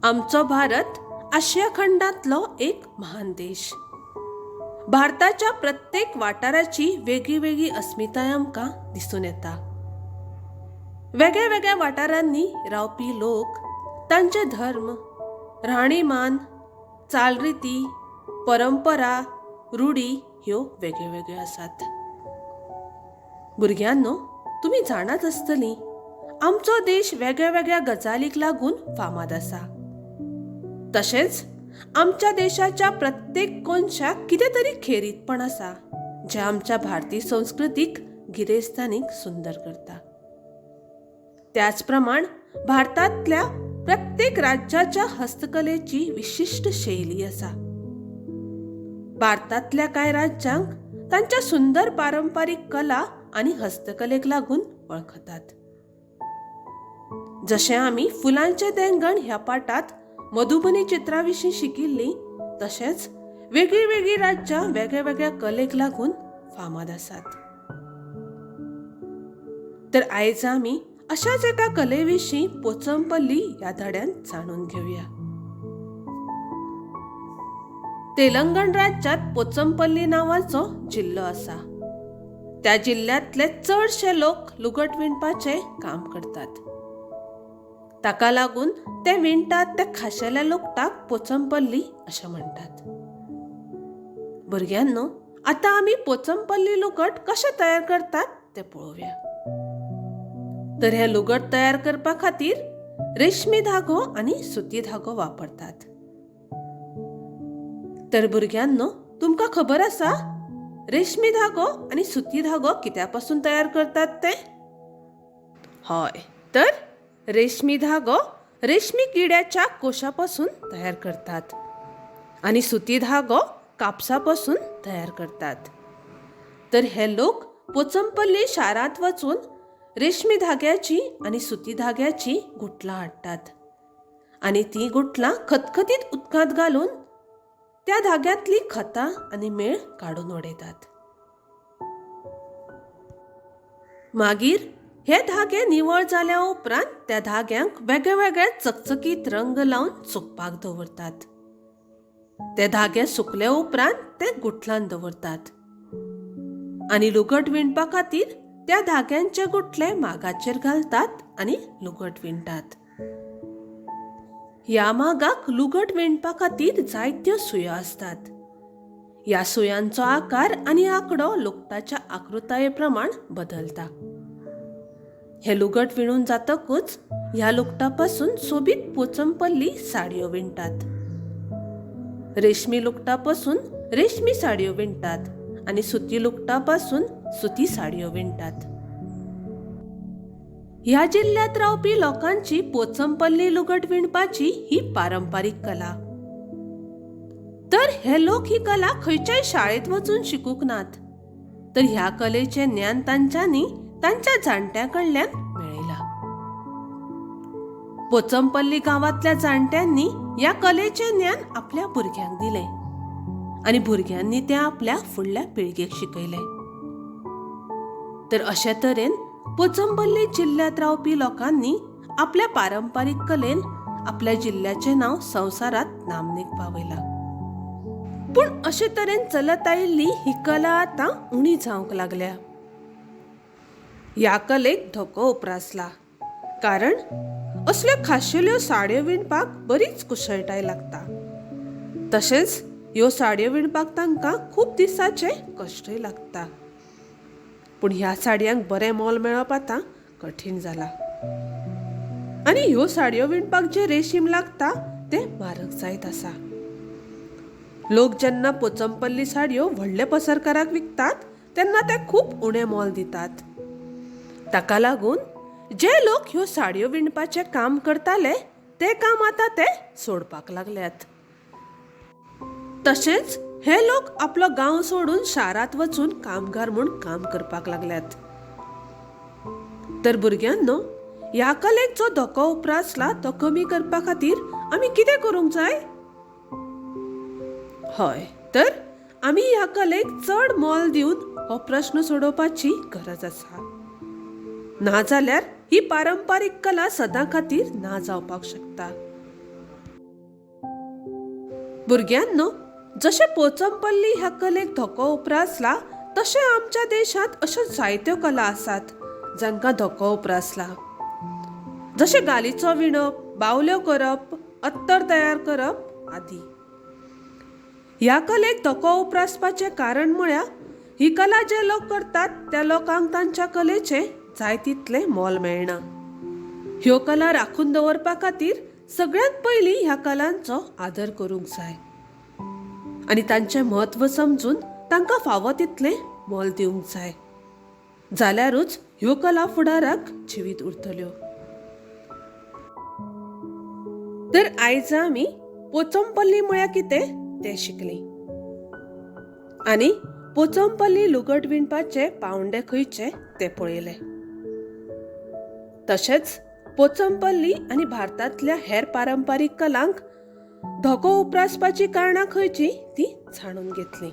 आमचो भारत आशिया खंडांतलो एक महान देश. भारताच्या प्रत्येक वाठाराची वेगळी वेगळी अस्मिताय आमकां दिसून येता. वेगळ्या वेगळ्या वाठारांनी रावपी लोक, तांचे धर्म, राहणीमान, चालरिती, परंपरा, रुढी ह्यो वेगळ्यो वेगळ्यो आसात. भुरग्यांनो, तुमी जाणाच आसतलीं, आमचो देश वेगळ्या वेगळ्या गजालीक लागून फामाद आसा. तशेंच आमच्या देशाच्या प्रत्येक कोनशाक कितें तरी खेरीतपण आसा, जें आमच्या भारतीय संस्कृतीक गिरेस्त आनीक सुंदर करता. त्याच प्रमाण भारतांतल्या प्रत्येक राज्याच्या हस्तकलेची विशिश्ट शैली आसा. भारतांतल्या कांय राज्यांक तांच्या सुंदर पारंपारीक कला आनी हस्तकलेक लागून वळखतात. जशें आमी फुलांचें देंगण ह्या पाठांत मधुबनी चित्रां विशीं शिकिल्लीं, तशेंच वेगळीं वेगळीं राज्यां वेगळ्या वेगळ्या कलेक लागून फामाद आसात. तर आयज आमी अशाच एका कले विशीं पोचमपल्ली ह्या धड्यांत जाणून घेवया. तेलंगण राज्यांत पोचमपल्ली नांवाचो जिल्लो आसा. त्या जिल्ल्यांतले चडशे लोक लुगट विणपाचें काम करतात. ताका लागून ते विणटात त्या खाशेल्या लुगटाक पोचमपल्ली अशें म्हणटात. भुरग्यांनो, आतां आमी पोचमपल्ली लुगट कशें तयार करतात तें पळोवया. तर हें लुगट तयार करपा खातीर रेशमी धागो आनी सुती धागो वापरतात. तर भुरग्यांनो, तुमकां खबर आसा रेशमी धागो आनी सुती धागो कित्या पासून तयार करतात ते? हय, तर रेशमी धागो रेशमी किड्याच्या कोशा पासून तयार करतात आनी सुती धागो कापसा पासून तयार करतात. तर हे लोक पोचमपल्ली शारांत वचून रेशमी धाग्याची आनी सुती धाग्याची गुटलां हाडटात आनी तीं गुटलां खतखतीत उदकांत घालून त्या धाग्यांतली खतां आनी मेळ काडून उडयतात. मागीर हे धागे निवळ जाल्या उपरांत त्या धाग्यांक वेगळे वेगळे चकचकीत रंग लावन सुकपाक दवरतात. ते धागे सुकले उपरांत ते गुठलान दवरतात आनी लुगट विणपा खातीर त्या धाग्यांचे गुठले मागाचेर घालतात आनी लुगट विणटात. ह्या मागाक लुगट विणपा खातीर जायत्यो सुयो आसतात. ह्या सुयांचो आकार आनी आंकडो लुगटाच्या आकृताये प्रमाण बदलता. हें लुगट विणून जातकूच ह्या लुगटा पासून सोबीत पोचमपल्ली साडयो विणटात. रेशमी लुगटा पासून रेशमी साडयो विणटात आनी सुती लुगटा पासून सुती साडयो विणटात. ह्या जिल्ल्यांत रावपी लोकांची पोचमपल्ली लुगट विणपाची ही पारंपारीक कला. तर हे लोक ही कला खंयच्याय शाळेंत वचून शिकूंक नात, तर ह्या कलेचें ज्ञान तांच्यांनी तांच्या जाणट्यां कडल्यान मेळयलां. पोचमपल्ली गांवांतल्या जाणट्यांनी ह्या कलेचें ज्ञान आपल्या भुरग्यांक दिलें आनी भुरग्यांनी तें आपल्या फुडल्या पिळगेक शिकयलें. तर अशे तरेन पोचमपल्ली जिल्ल्यांत रावपी लोकांनी आपल्या पारंपारीक कलेन आपल्या जिल्ल्याचें नांव संवसारांत नामनेक पावयलां. पूण अशे तरेन चलत आयिल्ली ही कला आतां उणी जावंक लागल्या. ह्या कलेक धोको उप्रासला, कारण असल्यो खाशेल्यो साडयो विणपाक बरीच कुशळटाय लागता. तशेंच ह्यो साडयो विणपाक तांकां खूब दिसाचे कश्टय लागता. पूण ह्या साडयांक बरें मोल मेळप आतां कठीण जाला आनी ह्यो साडयो विणपाक जें रेशीम लागता तें म्हारग जायत आसा. लोक जेन्ना पोचमपल्ली साडयो व्हडले पसरकाराक विकतात तेन्ना ते खूब उणें मोल दितात. ताका लागून जे लोक ह्यो साडयो विणपाचें काम करताले तें काम आतां ते सोडपाक लागल्यात. तशेंच हे लोक आपलो गांव सोडून शारांत वचून कामगार म्हूण काम करपाक लागल्यात. तर भुरग्यांनो, ह्या कलेक जो धोको उप्रासला तो कमी करपा खातीर आमी कितें करूंक जाय? हय, तर आमी ह्या कलेक चड मोल दिवन हो प्रस्न सोडोवपाची गरज आसा. नाजाल्यार ही पारंपारीक कला सदां खातीर ना जावपाक शकता. भुरग्यांनो, जशें पोचमपल्ली ह्या कलेक धोको उप्रासला तशें आमच्या देशांत अश्यो जायत्यो कला आसात जांकां धोको उप्रासला, जशें गालीचो विणप, बावल्यो करप, अत्तर तयार करप आदी. ह्या कलेक धोको उप्रासपाचें कारण म्हळ्यार ही कला जे लोक करतात त्या लोकांक तांच्या कलेचें जाय तितलें मोल मेळना. ह्यो कला राखून दवरपा खातीर सगळ्यांत पयलीं ह्या कलांचो आदर करूंक जाय आनी तांचें म्हत्व समजून तांकां फावो तितलें मोल दिवंक जाय, जाल्यारूच ह्यो कला फुडाराक जिवीत उरतल्यो. तर आयज आमी पोचमपल्ली म्हळ्यार कितें तें शिकलीं आनी पोचमपल्ली लुगट विणपाचे पावंडे खंयचे ते पळयले. तशेंच पोचमपल्ली आनी भारतांतल्या हेर पारंपारीक कलांक धोको उप्रासपाची कारणां खंयचीं तीं जाणून घेतलीं.